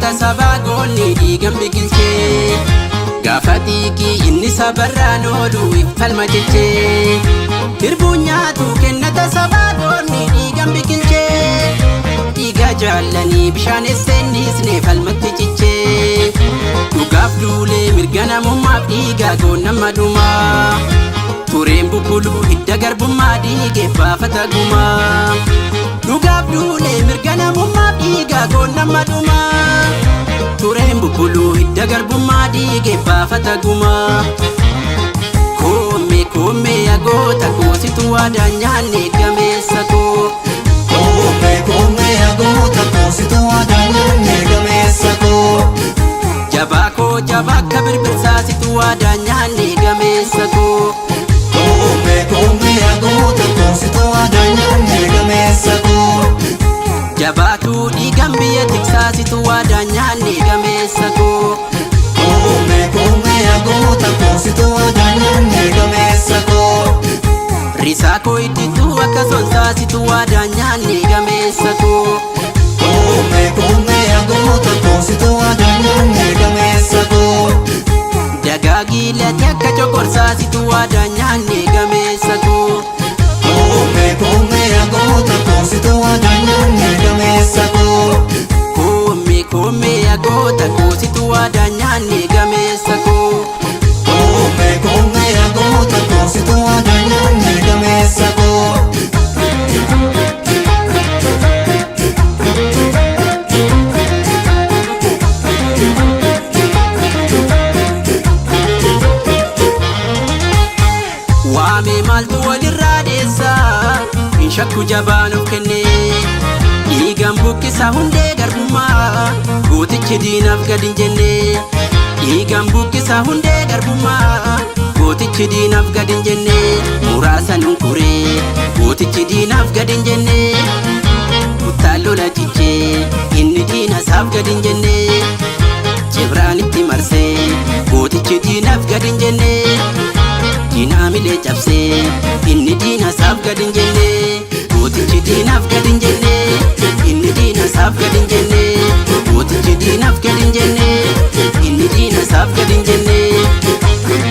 Kennata sabaa goonni dhiigan biqilchee. Gaafa xiiqii inni sabarraan oolu falma jechee. Hirbuun nyaatu kennata sabaa goonni dhiigan biqilchee. Dhiiga jaallanii bishaan esseennisne falmatti cichee. Dhugaaf duulee mirga namummaaf dhiiga goonnamma dhumaa. Tureen bubbuluu hidda garbummaa dhiigee baafata gumaa. Dhugaaf duulee mirga namummaaf dhiiga goonnamma dhumaa. Tureen bubbuluu hidda garbummaa dhiigee baafata gumaa. Koomee koomee agoota koositu waadaa nyaanne gameessa koo. Koomee koomee agoota koositu waadaa nyaanne gameessa koo. Jabaa koo jabaa akka birbirsaasitu waadaa nyaanne gameessa koo. Koomee koomee agoota koositu waadaa nyaanne gameessa koo. Jabaatuu dhiigan biyya tiksaasitu waadaa nyaanne gameessa koo. Koomee koomee agoota koositu waadaa nyaanne gameessa koo. Risaa koo iddittuu akka sonsaasitu waadaa nyaanne gameessa koo. Koomee koomee agoota koositu waadaa nyaanne gameessa koo. Dagaagii lati akka coqorsaasitu waadaa nyaanne gameessa koo. Koomee koomee agoota koositu waadaa nyaanne gameessa koo. Koomee koomee agoota koositu waadaa nyaanne gameessa koo. Koomee koomee agoota koositu waadaa nyaanne gameessa koo. Waamee maaltu walirraa dheessaa? Hin shakku jabaan of kennee. Dhiigaan buqqisa hundee garbummaa. Gootichi diinaaf gad hin jenne. Dhiigaan buqqisa hundee garbummaa. Gootichi diinaaf gad hin jenne. Muraasa nun kuree. Gootichi diinaaf gad hin jenne. Kuttaan lola cichee. Inni diina isaaf gad hin jenne. Cibraan itti marsee. Gootichi diinaaf gad hin jenne. Diinaa milee cabsee inni diina isaaf gad hin jenne. Gootichi diinaaf gad hin jenne. Inni diina isaaf gad hin jenne. Gootichi diinaaf gad hin jenne. Inni diina isaaf gad hin jenne.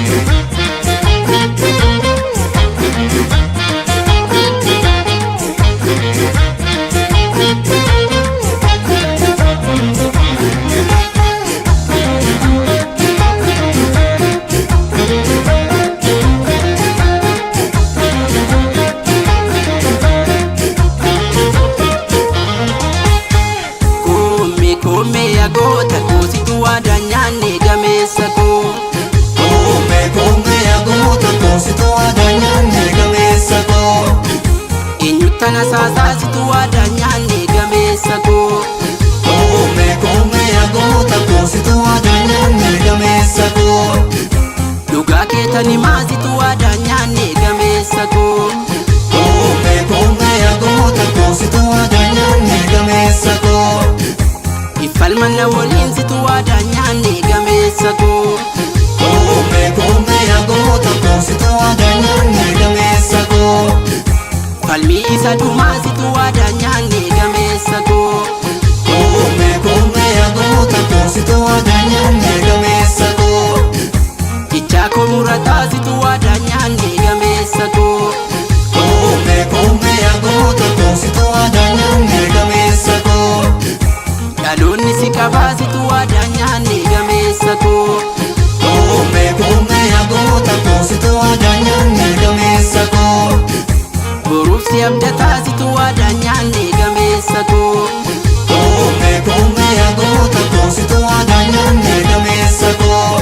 Koomee koomee agoota koositu waadaa nyaanne gameessa koo. Koomee koomee agoota koositu waadaa nyaanne gameessa koo. Eenyuttana saasaasitu waadaa nyaanne gameessa koo. Koomee koomee agoota koositu waadaa nyaanne gameessa koo. Dhugaa keetani maasitu waadaa nyaanne gameessa koo. Koomee koomee agoota koositu waadaa nyaanne gameessa koo. Iffalmanna waliin situ waadaa nyaanne gameessa koo. Koomee koomee agoota koositu waadaa nyaanne gameessa koo. Falmii isa dhumaa situ waadaa nyaanne gameessa koo. Koomee koomee agoota koositu waadaa nyaanne gameessa koo. Jichaa koo murataa situ waadaa nyaanne gameessa koo. Koomee koomee agoota koositu waadaa nyaanne gameessa koo. Dhaloonni si qabaa situ waadaa nyaanne gameessa koo. Koomee koomee agoota koositu waadaa nyaanne gameessa koo. Boruuf si abdataa situ waadaa nyaanne gameessa koo. Koomee koomee agoota koositu waadaa nyaanne gameessa koo.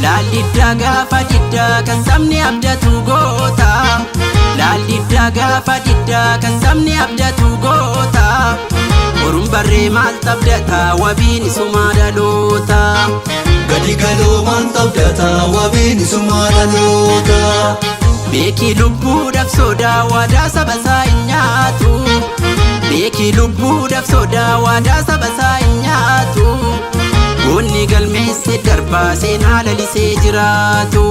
Laalliddaa gaafa diddaa kan sabni abdatu goota. Laalliddaa gaafa diddaa kan sabni abdatu goota. Oruun barree maal tabdata wabiin isumaa dhaloota. Gadi galoo maan abdata wabiin isummaa dhaloota. Beekii lubbuudhaaf sodaa waadaa saba isaa hin nyaatu. Beekii lubbuudhaaf sodaa waadaa saba isaa hin nyaatu. Goonni galmeesse darbaa seenaa lalisee jiraatu.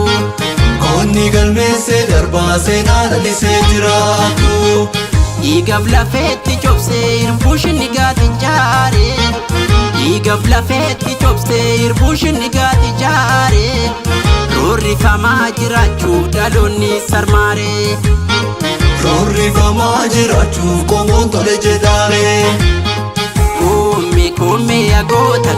Goonni galmeesse darbaa seenaa lalisee jiraatu. Dhiigaaf lafeetti cobsee irbuu shinnigaati jaare. Dhiigaaf lafeetti cobsee irbuu shinnigaati jaare. Roorrifamaa jiraachuu dhaloonni sarmaare. Roorrifamaa jiraachuuf qomoon tole jedhaare. Kumme kumme agoota